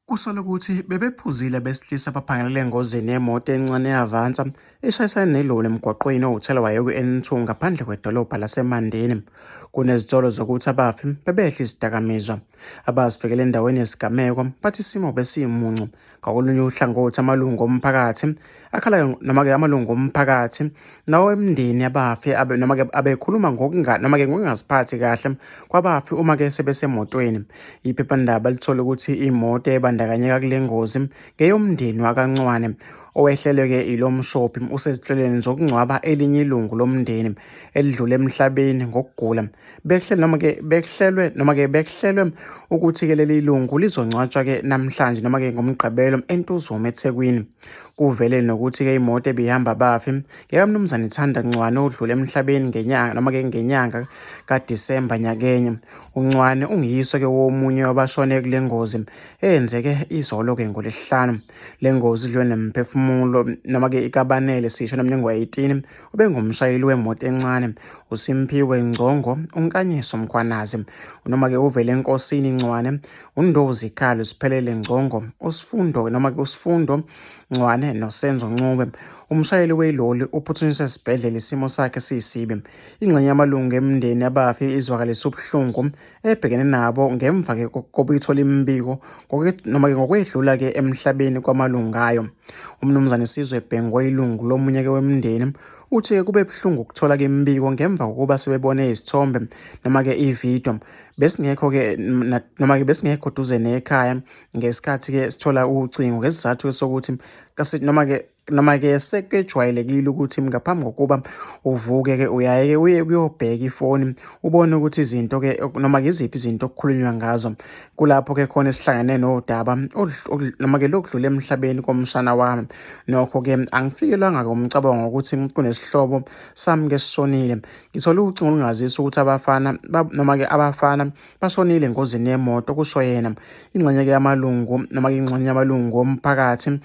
Kusolwa ukuthi bebephuzile abesilisa abaphangelele engozini yemoto encane e-Avanza eshayisane neloli emgwaqweni owuthelwayo ku-N2 ngaphandle kwedolobha laseMandeni. Kunezitolo zokuthi abafi bebedla izidakamizwa. Abazifikele endaweni yesigameko bathi isimo besiyimuncu. Ngakolunye uhlangothi amalungu omphakathi akhala noma-ke amalungu omphakathi nawo emndeni abafi abe noma-ke abekhuluma ngokunga noma-ke ngokungaziphathi kahle kwabafi uma-ke sebesemotweni. Iphephandaba lithole ukuthi imoto ebandakanyeka kule ngozi ngeyomndeni wakaNcwane owehlelwe-ke ilo mshophi usezinhlelweni zokungcwaba elinye ilungu lomndeni elidlule emhlabeni ngokugula. Bekuhlelwe noma-ke bekuhlelwe noma-ke bekuhlelwe ukuthi-ke leli lungu lizongcwatshwa-ke namhlanje noma-ke ngoMgqibelo eNtuzuma eThekwini. Kuvele nokuthi-ke imoto ebihamba abafi ngekaMnumzane Thanda Ncwane odlule emhlabeni ngenyanga noma-ke ngenyanga kaDisemba nyakenye. UNcwane ungiyise-ke womunye wabashone kule ngozi eyenzeke izolo-ke ngoLwesihlanu. Le ngozi idlule nemphefumulo noma-ke ikaBanele Sisho neminyaka 18 ubengumshayeli wemoto encane uSimphiwe Ngcongo, uNkanyiso Mkhwanazi, noma-ke uVelenkosini Ncwane, uNdozi Khalo Siphelele Ngcongo, uSifundo noma-ke uSifundo Ncwane noSenzo Ncube. Umshayeli weloli uphuthunyiswe esibhedlela isimo sakhe siyisibi. Ingxenye yamalungu emindeni yabafi izwakalise ubuhlungu ebhekene nabo ngemva-ke kokuyithola imibiko noma-ke ngokwedlula-ke emhlabeni kwamalungu ayo. UMnumzane Sizwe Bhengu oyilungu lomunye-ke wemindeni uthi-ke kube buhlungu ukuthola-ke imibiko ngemva kokuba sebebone izithombe noma-ke ividiyo. Besingekho-ke noma-ke besingekho duze nekhaya ngesikhathi-ke sithola ucingo ngesizathu sokuthi noma-ke Noma-ke sekejwayelekile ukuthi ngaphambi kokuba uvuke-ke uyaye-ke uye kuyobheka ifoni ubone ukuthi izinto-ke noma-ke iziphi izinto okukhulunywa ngazo. Kulapho-ke khona esihlangene nodaba noma-ke lokudlula emhlabeni komshana wami. Nokho-ke angifikelwanga-ke umcabango wokuthi kunesihlobo sami-ke esishonile. Ngithole ucingo olungazisa ukuthi abafana noma-ke abafana bashonile engozini yemoto, kusho yena. Ingxenye-ke yamalungu noma-ke ingxenye yamalungu omphakathi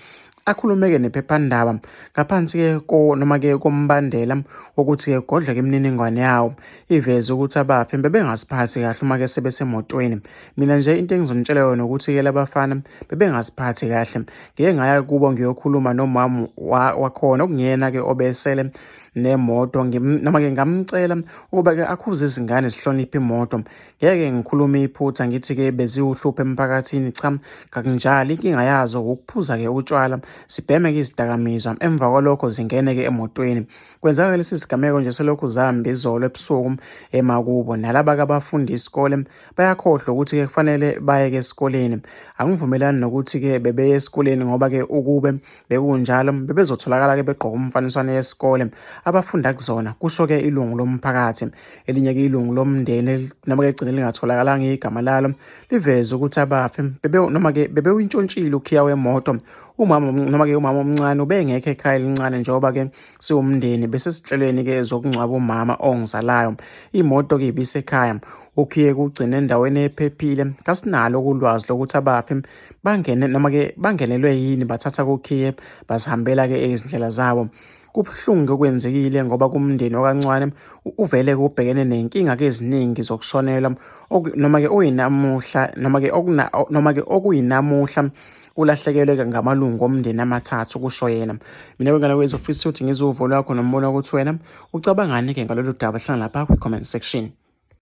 akhulume-ke nephephandaba ngaphansi-ke ko noma-ke kombandela wokuthi-ke kugodleke imininingwane yawo iveze ukuthi abafi bebengaziphathi kahle uma-ke sebesemotweni. Mina nje into engizonitshela yona ukuthi-ke labafana bebengaziphathi kahle. Ngike ngaya kubo ngiyokhuluma nomama wakhona okungiyena-ke obesele nemoto noma-ke ngamcela ukuba-ke akhuze izingane zihloniphe imoto. Ngeke ngikhulume iphutha ngithi-ke beziwuhlupho emphakathini, cha kakunjalo. Inkinga yazo wukuphuza-ke utshwala, zibheme-ke izidakamizwa, emva kwalokho zingene-ke emotweni. Kwenzeka lesi sigameko nje selokhu zahamba izolo ebusuku emakubo. Nalaba-ke abafunda isikole bayakhohlwa ukuthi-ke kufanele baye-ke esikoleni. Angivumelani nokuthi-ke bebeye esikoleni ngoba-ke ukube bekunjalo bebezotholakala-ke begqoke umfaniswano yesikole abafunda kuzona, kusho-ke ilungu lomphakathi. Elinye-ke ilungu lomndeni noma-ke egcine lingatholakalanga igama lalo liveze ukuthi abafi bebe noma-ke bebewintshontshile ukhiya wemoto. Umama noma-ke umama omncane ubengekho ekhaya elincane njengoba-ke siwumndeni besesihlelweni-ke zokungcwaba umama ongizalayo. Imoto-ke ibisekhaya ukhiye kugcine endaweni ephephile. Kasinalo ulwazi lokuthi abafi bangene noma-ke bangenelwe yini bathatha kukhiye bazihambela-ke izindlela zabo. Kubuhlungu okwenzekile ngoba kumndeni wakaNcwane uvele kubhekene nenkinga ke eziningi zokushonelwa noma ke oyinamuhla noma ke okuna noma ke okuyinamuhla ulahlekelwe ngamalungu omndeni amathathu kusho yena. Mina kwengane kwethu ufisa ukuthi ngizwe uvo lwakho nombono ukuthi wena ucabangani ke ngalolu daba hlala lapha kwi-comment section.